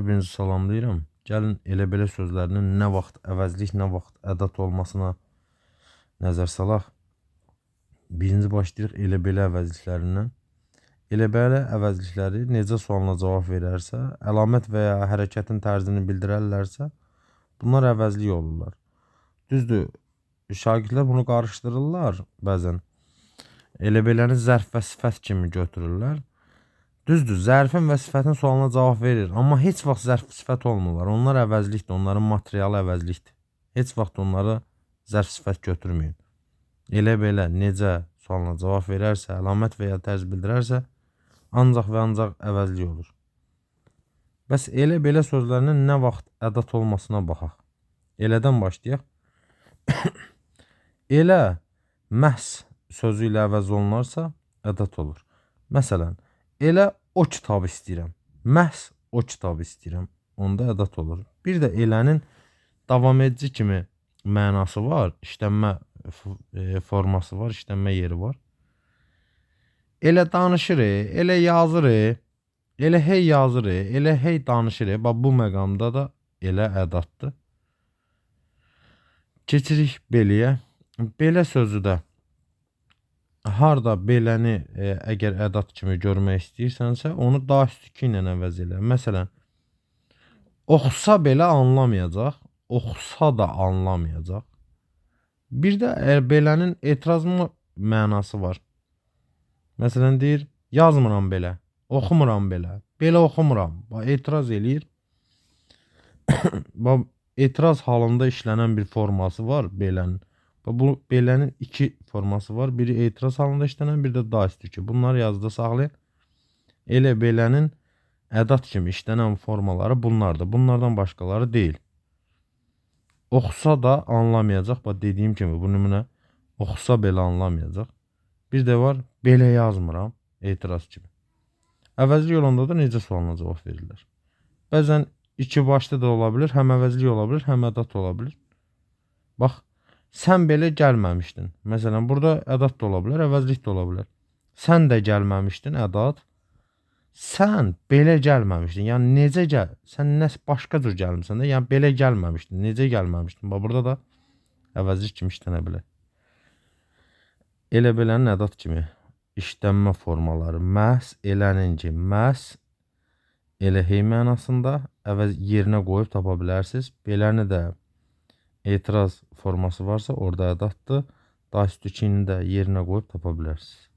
Hər birinizi salamlayıram. Gəlin elə belə sözlərinin nə vaxt əvəzlik, nə vaxt ədat olmasına nəzər salaq. Birinci başlayırıq elə belə əvəzliklərindən. Elə belə əvəzlikləri necə sualına cavab verərsə, əlamət və ya hərəkətin tərzini bildirərlərsə, bunlar əvəzlik olurlar. Düzdür, şagirdlər bunu qarışdırırlar bəzən. Elə beləni zərf və sifət kimi götürürlər. Düzdür, zərfin və sifətin sualına cavab verir, amma heç vaxt zərf sifət olmurlar. Onlar əvəzlikdir, onların materialı əvəzlikdir. Heç vaxt onları zərf sifət götürməyin. Elə belə necə sualına cavab verərsə, əlamət və ya tərz bildirərsə, ancaq və ancaq əvəzlik olur. Bəs elə belə sözlərinin nə vaxt ədat olmasına baxaq. Elədən başlayaq. Elə məhz sözü ilə əvəz olunarsa, ədat olur. Məsələn, elə o kitabı istəyirəm. Məhz o kitabı istəyirəm. Onda ədat olur. Bir də elənin davam edici kimi mənası var, işlənmə forması var, işlənmə yeri var. Elə danışır, elə yazır, elə hey yazır, elə hey danışır. Bax bu məqamda da elə ədatdır. Keçirik beləyə. Belə sözü də harda beləni əgər ədat kimi görmək istəyirsənsə, onu da üstü ilə əvəz elə. Məsələn, oxusa belə anlamayacaq, oxusa da anlamayacaq. Bir də belənin etiraz mənası var. Məsələn deyir, yazmıram belə, oxumuram belə, belə oxumuram. Bax etiraz eləyir. Bax etiraz halında işlənən bir forması var belənin. Bax bu belənin iki forması var. Biri etiraz halında işlənən, bir də da üstü. Bunları yazıda saxlayın. Elə belənin ədat kimi işlənən formaları bunlardır. Bunlardan başqaları deyil. Oxusa da anlamayacaq. Bax dediyim kimi bu nümunə oxusa belə anlamayacaq. Bir də var belə yazmıram etiraz kimi. Əvəzlik olanda da necə sualına cavab verirlər. Bəzən iki başlı da ola bilər, həm əvəzlik ola bilər, həm ədat ola bilər. Bax, sən belə gəlməmişdin. Məsələn, burada ədat da ola bilər, əvəzlik də ola bilər. Sən də gəlməmişdin, ədat. Sən belə gəlməmişdin. Yəni necə gəl? Sən nə başqa cür gəlmisən də? Yəni belə gəlməmişdin. Necə gəlməmişdin? Bax burada da əvəzlik kimi işlənə bilər. Elə belənin ədat kimi işlənmə formaları məhz elənin ki, məhz elə hey mənasında əvəz yerinə qoyub tapa bilərsiniz. Beləni də etiraz forması varsa orada ədatdır. Da üstü də yerinə qoyub tapa bilərsiniz.